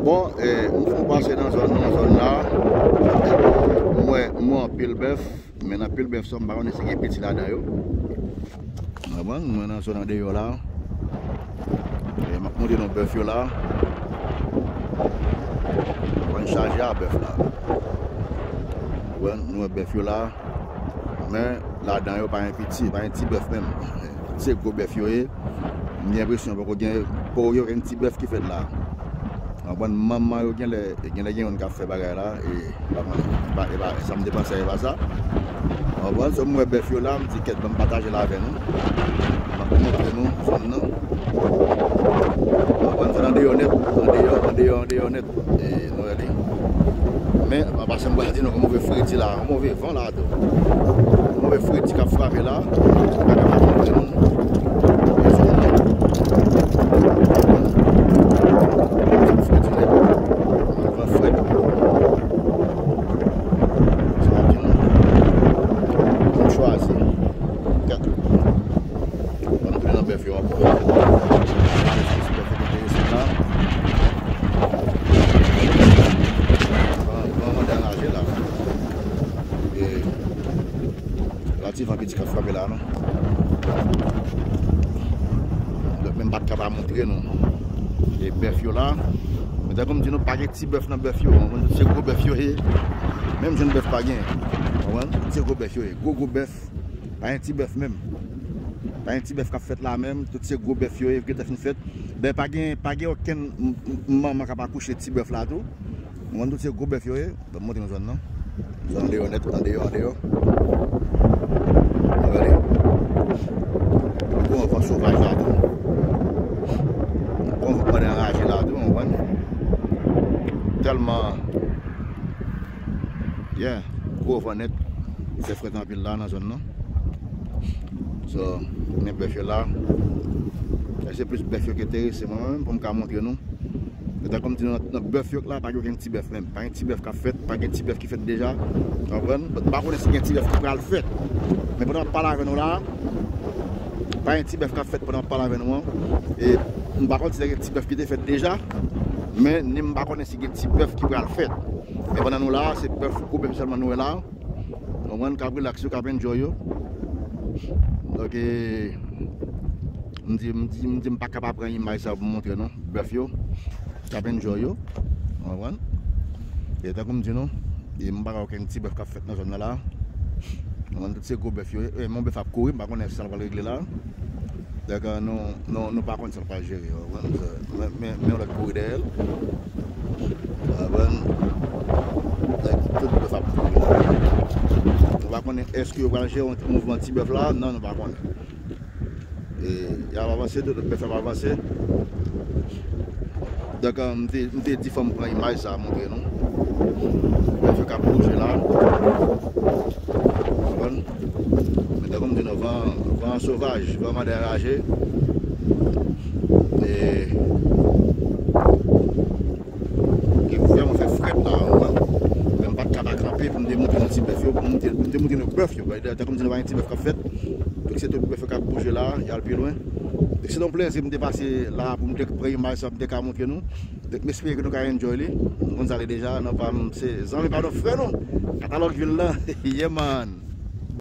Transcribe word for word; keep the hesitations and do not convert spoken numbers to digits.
Bon, eh, m fin pase nan zòn, nan zòn la. M wè, m wè anpil bèf, men nan pil bèf sa, m pa konnen si gen piti ladan yo. Ou konprann? M wè nan zòn andeyò la. Eh, m ap montre nou bèf yo la. Ou konprann? Chaje a bèf la. Ou konprann? Nou wè bèf yo la. Men, ladan yo pa gen piti, pa gen ti bèf menm. Se gwo bèf yo ye. M gen enpresyon poko gen, poko gen okenn ti bèf ki fèt la. Ou konprann? Manman yo genlè, genlè gen youn k ap fè bagay la, e, pa konnen, e pa, e pa, sa m te panse a, e pa sa. Ou konprann? So, m wè bèf yo la, m di, kèt, ban m pataje l avè nou. M ap montre nou zòn nan. Ou konprann? Zòn andeyò nèt, andeyò, andeyò, andeyò nèt. E, nou wè li. Men, an pasan, m pral di nou, yon move fredi la, yon move van la tou. Yon move fredi k ap frape la. Bagay pa bon pou nou. Fredi nèt. Van frèt. Sa ap di nou. M chwazi. Gad. Ban m tounen nan bèf yo ankò. Bèf yo te isit la. Van, van mande anraje la. E, la ti van piti k ap frape la, non. Donk, men m pa t ka pa montre nou. E bèf yo la. Men tankou m di nou, pa gen ti bèf nan bèf yo. Tout se gwo bèf yo ye. Menm jèn bèf pa gen. Konprann? Tout se gwo bèf yo ye. Gwo, gwo bèf. Pa gen ti bèf menm. Pa gen ti bèf k ap fèt la menm. Tout se gwo bèf yo ye, ki gentan fin fèt. Dayè, pa gen, pa gen okenn m-, m-, manman k ap akouche ti bèf la tou. Ou konprann, tout se gwo bèf yo ye. Ban m montre nou zòn nan. Zòn andeyò nèt, andeyò, andeyò. Gade. Gwo van sovaj la tou. Gwo van anraje la tou, ou konprann. Tèlman Yeah, gwo van nèt. Fè frèt anpil la nan zòn nan. So, men bèf yo la. E se plis bèf yo ki enterese mwen menm pou m ka montre nou. Men tankou m di nou, nan, nan bèf yo la, pa gen okenn ti bèf menm. Pa gen ti bèf k ap fèt, pa gen ti bèf ki fèt deja. Ou konprann? But m pa konnen si gen ti bèf ki pral fèt. Men pandan m ap pale avè nou la, pa gen ti bèf k ap fèt pandan m ap pale avè nou an. E m pa konn si gen ti bèf ki te fèt deja. Men ni m pa konnen si gen ti bèf ki pral fèt. Men pandan nou la, se bèf, gwo bèf sèlman nou wè la. Ou konprann, k ap rilaks yo, k ap enjoy yo. Donk, e, m di, m di, m di, m pa ka pa pran imaj sa pou m montre nou. Bèf yo, k ap enjoy yo. Ou konprann? E tankou m di nou, e m pa wè okenn ti bèf k ap fèt nan zòn nan la. Ou konprann, tout se gwo bèf yo. E, men yon bèf ap kouri, m pa konnen sa l pral regle la. Donk, nou, nou, nou pa konn sa l pral jere, ou konprann? Men, men, men yon lòt kouri dèyè l. Ou konprann? Donk, tout bèf ap kouri la. Nou pa konnen èske yo pral jere yon mouvman ti bèf la? Non, nou pa konnen. E, y ap avanse, tout lòt bèf ap avanse. Donk, m te, m te di fò m pran imaj sa a montre nou. Bèf yo k ap bouje la. Konprann? Men tankou m di nou, van, van an sovaj, van mande anraje. E, e vrèman fè frèt la, konprann? Men m pa t ka pa kanpe pou m te montre nou ti bèf yo, pou m te, pou m te montre nou bèf yo. Tankou m di nou, pa gen ti bèf k ap fèt. Donk, se tout bèf yo k ap bouje la, y al pi lwen. Donk, se yon plezi pou m te pase la, pou m te pran imaj sa, pou m te ka montre nou. Donk, m espere ke nou ka enjoy li. Nou konn sa l ye deja, nan pa m, se zanmi pa nou, frè nou. Katalòg vin lan. Yeah, man.